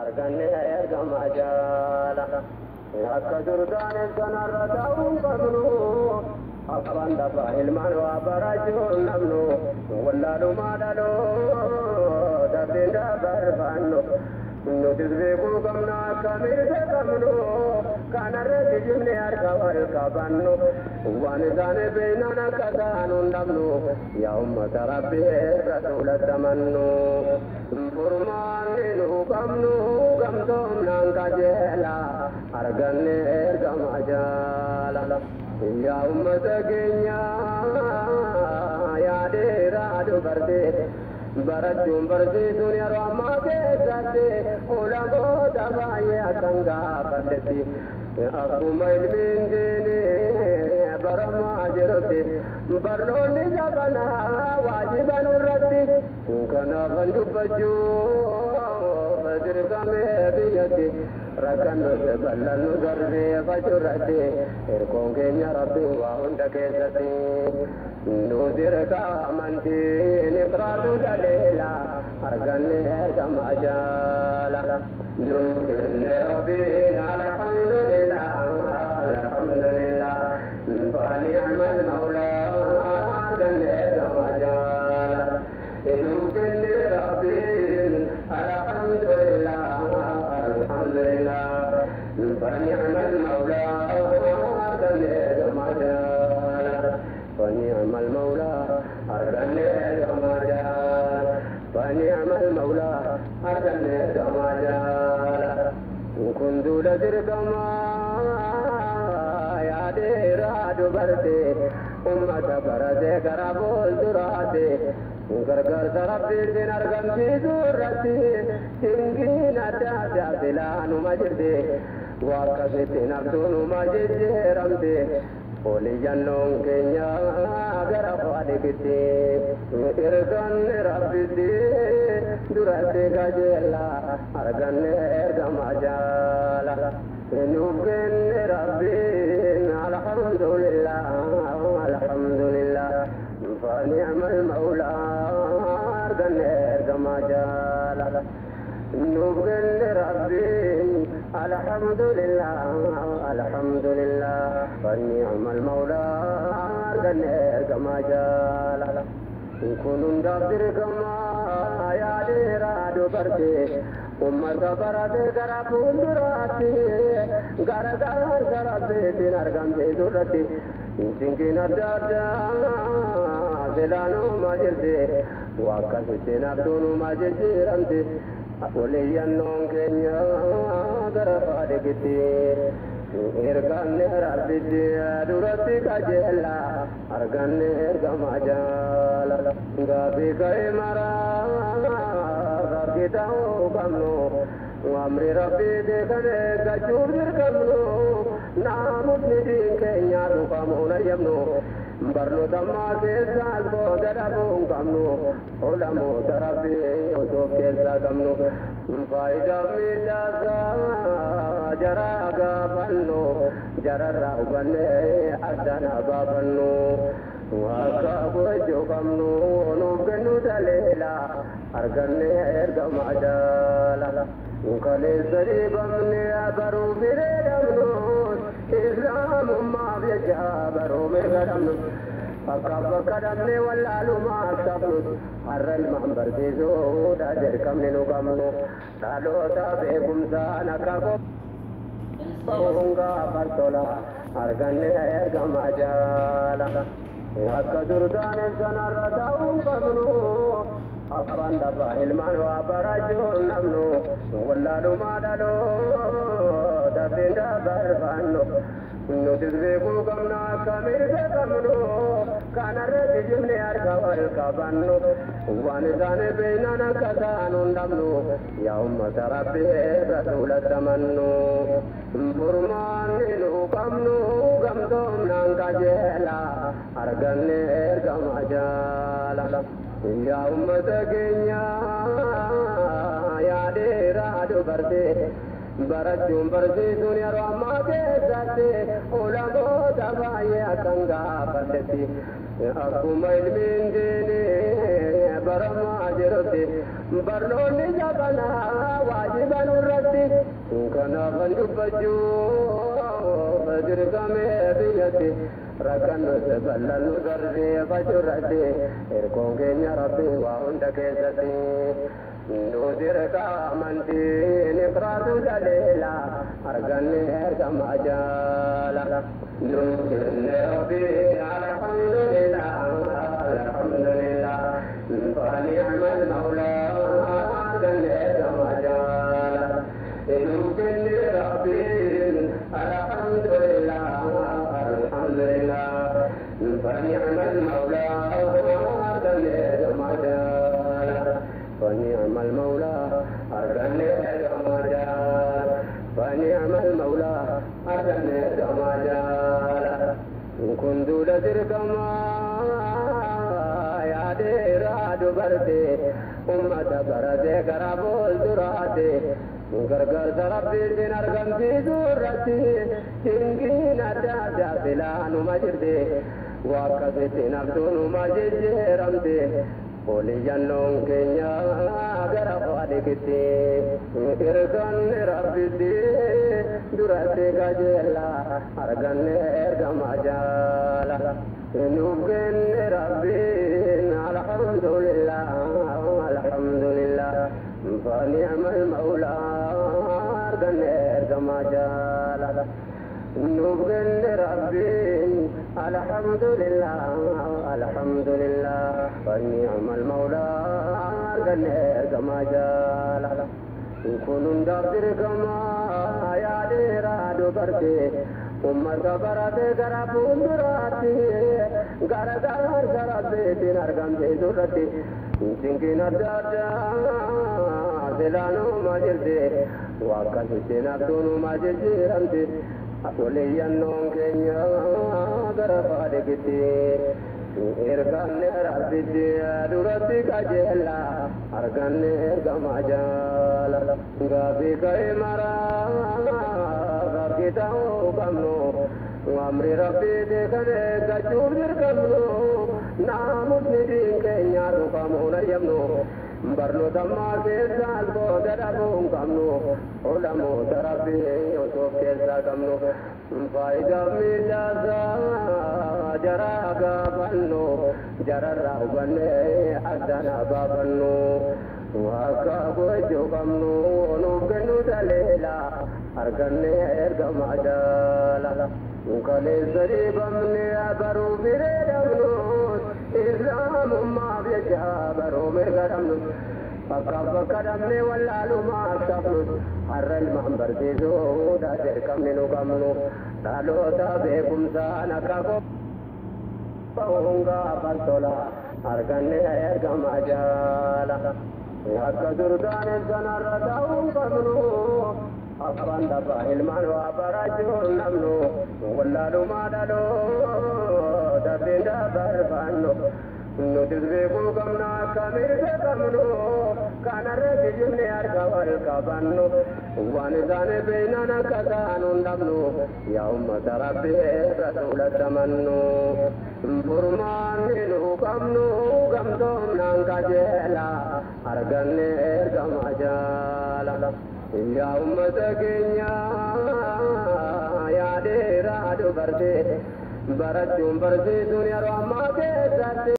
Arganne ergama jaala. Akka durdaane sanarra ta'uu qabnu. Abbaan dhabaa ilmaan waa barachuun namnu. Wallaalumaa dhaloo dafeen dabarfannu. Nutis beekuu qabna akka mirga qabnu. Kanarratti jimne harka wal qabannu. Waan isaanii beeknaan akka ta'an hin dhabnu. Yaa uummata Rabbii rasuulatti amannu. Furmaanni nu qabnu gamtoomnaan qajeela. Arganne ergama jaala. Yaa uummata keenya yaa dhiiraa dubartii. Barachuun barsiisuun yeroo ammaa keessatti ulamoota baay'ee akkan gaafadhetti. Akkuma ilmiin diinii baramaa jirutti barnoonni jabanaa waajiba nurratti. Kanaafan dubbachuuf dirqamee biyyatti rakkannus bal'annu darbee faccurratti hirkoon keenya Rabbi waa hunda keessatti. Nu dirqa amantiin iqraatu daleela arganne ergama jaala. Nuuf Rabbiin alhamdulillah alhamdulillah fani'mal mawla arganne ergama jaala. Nuuf Rabbiin alhamdulillah alhamdulillah fani'mal mawla arganne ergama jaala. فنعم المولى أرجني كما جاء فنعم المولى أرجني كما جاء كنت لتركما يا ديرا دبرتي أمة برتي كرابول دراتي gargaarsa Rabbiitiin argamsiisuu irratti dinqiin adda addaa silaanuma jirti. Waa akkasitti naftuunuma jijjiiramti. Oliyyannoon keenya gara Faalikitti. Erganne Rabbitti duratti qajeela arganne ergama jaala. Nuuf kenne Rabbiin alhamdulillah alhamdulillah. فنعم المولى أرجني كما جال نبغل ربي الحمد لله الحمد لله فنعم المولى أرجني كما جال كن دبر كما يا ديرا دبرتي ummata barate gara fuulduraatti gargaarsa Rabbiitiin argamsiisuu irratti dinqiin adda addaa silaanuma jirti. Waa akkasitti naftuunuma jijjiiramti. Oliyyannoon keenya gara Faalikitti. Erganne Rabbitti duratti qajeela arganne ergama jaala. Gaaffii ka'e maraa rabbi ta'uu qabnu. Amri Rabbiitii kan eeggachuuf dirqamnu. Naamusni diin keenyaa dhufamuun ayyamnu. Barnoota ammaa keessaas booda dhabuu hin qabnu. Ulamoota Rabbii osoo keessaa qabnu. Faayidaa miidhaasaa jaraa gaafannu. Jararraa hubannee addaan baafannu. Akka gochuu qabnu nuuf kennu daleela arganne ergama jaala. Kaleessa dhiibamne baruu firee dhabnu. Islaamummaaf jecha baruu mirga dhabnu. Bakka bakka dhabne wallaalumaaf sabnu. Har'a ilmaan barsiisuudha dirqamni nu qabnu. Dhaloota beekumsaan akka qophaa'uun gaafa tola arganne ergama jaala. Akka durdaane sanarra ta'uu qabnu. Abbaan dhabaa ilmaan waa barachuun namnu. Wallaalumaa dhaloo dafeen dabarfannu. Nutis beekuu qabna akka mirga qabnu. Kanarratti jimne harka wal qabannu. Waan isaanii beeknaan akka ta'an hin dhabnu. Yaa uummata Rabbii rasuulatti amannu. Furmaanni nu qabnu gamtoomnaan qajeela arganne ergama jaala. Yaa uummata keenya yaa dhiiraa dubartii. Barachuun barsiisuun yeroo ammaa keessatti ulamoota baay'ee akkan gaafadhetti. Akkuma ilmiin diinii baramaa jirutti barnoonni jabanaa waajiba nurratti. Kanaafan dubbachuu dirqamee biyyatti rakkannus bal'annu darbee bachurratti ergoon keenya rabbii waa hunda keessatti nu dirqa amantiin ifraatu daleela arganne ergama jaala nu kenne rabbii alhamdulillah alhamdulillah فنعم المولى arganne ergama jaala nu kenne rabbiin الحمد لله الحمد لله فنعم المولى فنعم المولى فنعم المولى كنت لتركما يا ديرا دبرتي أمة برتي كرابول دراتي gargaarsa rabbiitiin argamsiisuu irratti dinqiin adda addaa filaanuma jirti waakkasitti naftuunuma jijjiiramti oliyyannoon keenya gara faadhikitti erganne rabbitti duratti qajeella arganne ergama jaala nuuf kenne rabbiin alhamdulillah alhamdulillah فنعم المولى أرقنا جالا نبغن ربي الحمد لله الحمد لله فنعم المولى أرقنا جالا كنون دابر كما يا ديرا دبرتي أمة برتي غرابون دراتي غرغر غرابي تنرغم درتي dinqiin adda addaa silaanuma jirti waakkasitti naftuunuma jijjiiramti oliyyannoon keenya gara faadhikitti erganne rabbitti duratti qajeella arganne ergama jaala gaafii ka'e maraa bakki ta'uu qabnu amri rabbiiti kan eeggachuuf dirqamnu naamusni diin keenyaa dhufamuun ayyamnu barnoota ammaa keessaas booda dhabuu hin qabnu ulamoota rabbii osoo keessaa qabnu faayidaa miidhaasaa jaraa gaafannu jararraa hubannee addaan baafannu akka gochuu qabnu nuuf kennu daleela arganne ergama jaala kaleessa dhiibamne baruu firee dhabnus islaamummaaf jecha baruu mirga dhabnus bakkaaf bakka dhabne wallaalumaaf sabnus har'a ilmaan barsiisuudha dirqamni nu qabnu dhaloota beekumsaan akka qophaa'uun gaafas tola arganne ergama jaala akka durtaan sanarra ta'uu qabnu abbaan dhabaa ilmaan waa barachuun namnu wallaalumaa dhaloota binda barbaannu nutis beekuu qabna akka mirga qabnu kanarra kijibne harka wal qabannu waan isaanii beeynan akka taanu hin dhabnu yaa ummata rabbii rasuula tamannu furmaanni nu qabnu gamtoomnaan qajeela arganne ergama jaala yaa ummata keenya yaa dheeraa dubartee barachuun barsiisuun yeroo ammaa keessatti.